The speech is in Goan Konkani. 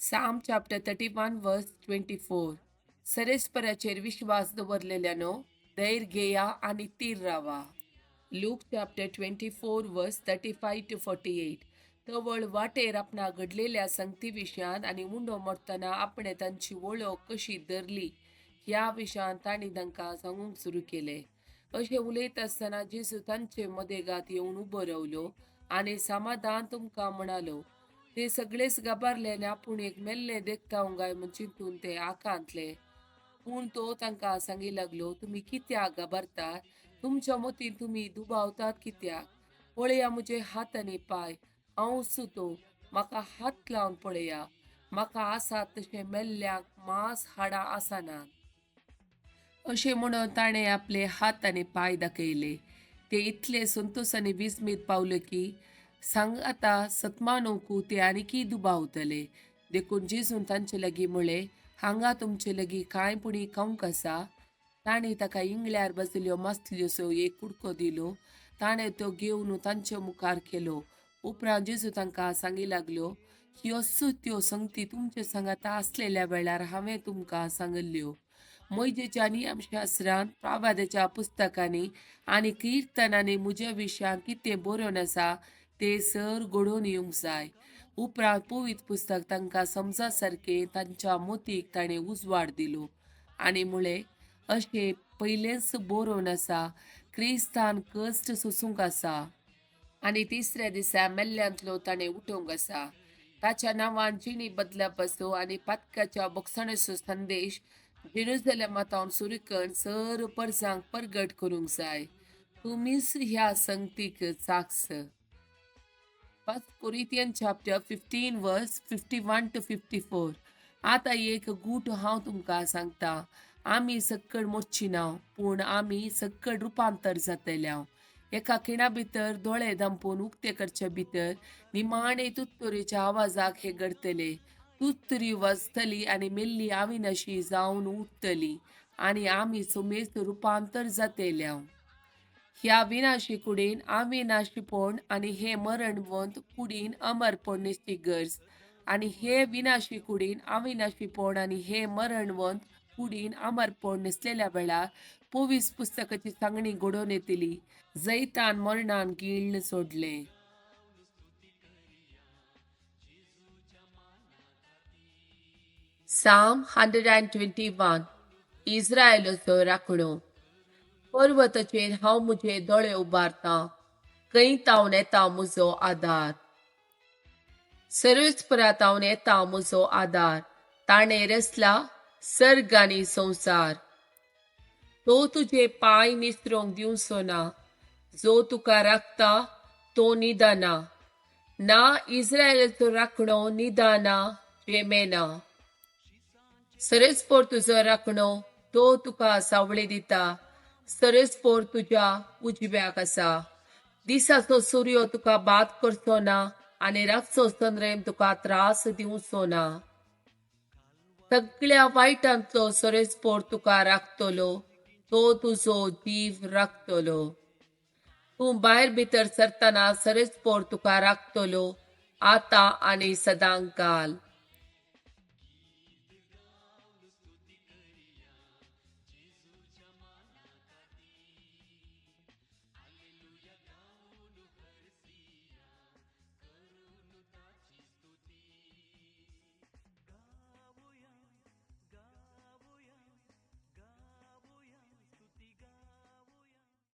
Psalm chapter 31 verse 24. सरेस्पराचेर विश्वास दवरलेल्यानो धैर्य घेया आनी तीर रावा. Luke chapter 24 verse 35 to 48. तवळ वाटेर आपणा घडलेल्या संगती विशयान आनी उंडो मोडटना आपणें तांची वळख कशी धरली ह्या विशयान तांणी तांकां सांगूंक सुरू केलें. अशें उलयत आसतना जेजू तांचे मदेगात येवन उबो रावलो आनी समाधान तुमकां म्हणालो. ते सगळेच घाबरले आनी आपूण एक मेल्लें देखता काय म्हूण चिंतून ते आकांतले. पूण तो तांकां सांगी लागलो, तुमी कित्याक घाबरतात? तुमच्या मतीन तुमी दुबावतात कित्याक? पळया म्हजे हात आनी पांय, हांव सुतो, म्हाका हात लावन पळया. म्हाका आसात तशें मेल्ल्यांक मांस हाडां आसनात. अशें म्हणून ताणें आपले हात आनी पांय दाखयले. ते इतले संतोश आनी विस्मीत पावले की सांगाता सतमानोकू ते आनीकय दुबावतले. देखून जेजून तांचे लागीं म्हळें, हांगा तुमचे लागीं कांय पुणी खावंक आसा? तांणी ताका इंगळ्यार बसल्यो मासल्योसो एक कुडको दिलो. ताणें तो घेवन तांचे मुखार केलो. उपरांत जेजू तांकां सांगी लागलो, ह्यो त्यो संगती तुमचे सांगाता आसलेल्या वेळार हांवें तुमकां सांगिल्ल्यो. मोयजेच्या नियमशास्त्रांत, प्रवादाच्या पुस्तकांनी आनी किर्तनांनी म्हज्या विशयान कितें बरोवन आसा तें सर घडोवन येवंक जाय. उपरांत पवित्र पुस्तक तांकां समजा सारकें तांच्या मोतीक ताणें उजवाड दिलो आनी म्हळें, अशें पयलेंच बरोवन आसा, क्रिस्तान कश्ट सोसूंक आसा आनी तिसऱ्या दिसा मेल्ल्यांतलो ताणें उठोवंक आसा. ताच्या नांवान जिणी बदलप आसो आनी पातकाच्या भोगसणेचो संदेश जेरुजलेमातावन सुरू करून सर परसांक परगट करूंक जाय. तुमीच ह्या संगतीक साक्ष. 1 Corinthians chapter 15 verse 51 to 54. आतां एक गूट हांव तुमकां सांगता, आमी सक्कड मोडची ना, पूण आमी सक्कड रुपांतर जातल्या. एका खिणा भितर, दोळे धांपून उक्ते करचे भितर, निमाणे तुत्तुरेच्या आवाजाक हे घडतले. तुत्तुरी वाजतली आनी मेल्ली अविनाशी जावन उठतली आनी आमी सुमेस्त रुपांतर जातल्या. ह्या विनाशी कुडीन अविनाशीपण आनी हे मरणवंत कुडीन अमरपण न्हेसची गरज आनी हे विनाशी कुडीन अविनाशीपण आनी हे मरणवंत कुडीन अमरपण न्हेसलेल्या वेळार पवित्र पुस्तकाची सांगणी घडोवन येतली, जैतान मरणान गिळ्ळ सोडलें. Psalm 121. इस्रायलाचो राखणो. पर्वताचेर हांव म्हजे दोळे उबारतां, खंय तावन येता म्हजो आदार? सर्वेस्परातावन येता म्हजो आदार, ताणें रचला सर्ग आनी संवसार. तो तुजे पांय निसरोंक दिवचो ना, जो तुका राखता तो निदाना ना. इस्रायलाचो राखणो निदाना जेमेना. सरस्पोर तुजो राखणो, तो तुका सावळी दिता. सरस्पोर तुज्या उजव्याक आसा. दिसाचो सूर्य तुका बाद करचो ना आनी रातचो चंद्रेम तुका त्रास दिवचो ना. सगळ्या वायटांतलो सरस्पोर तुका राखतलो, तो तुजो जीव राखतलो. तूं भायर भितर सरतना सरस्पोर तुका राखतलो, आतां आनी सदांकाल.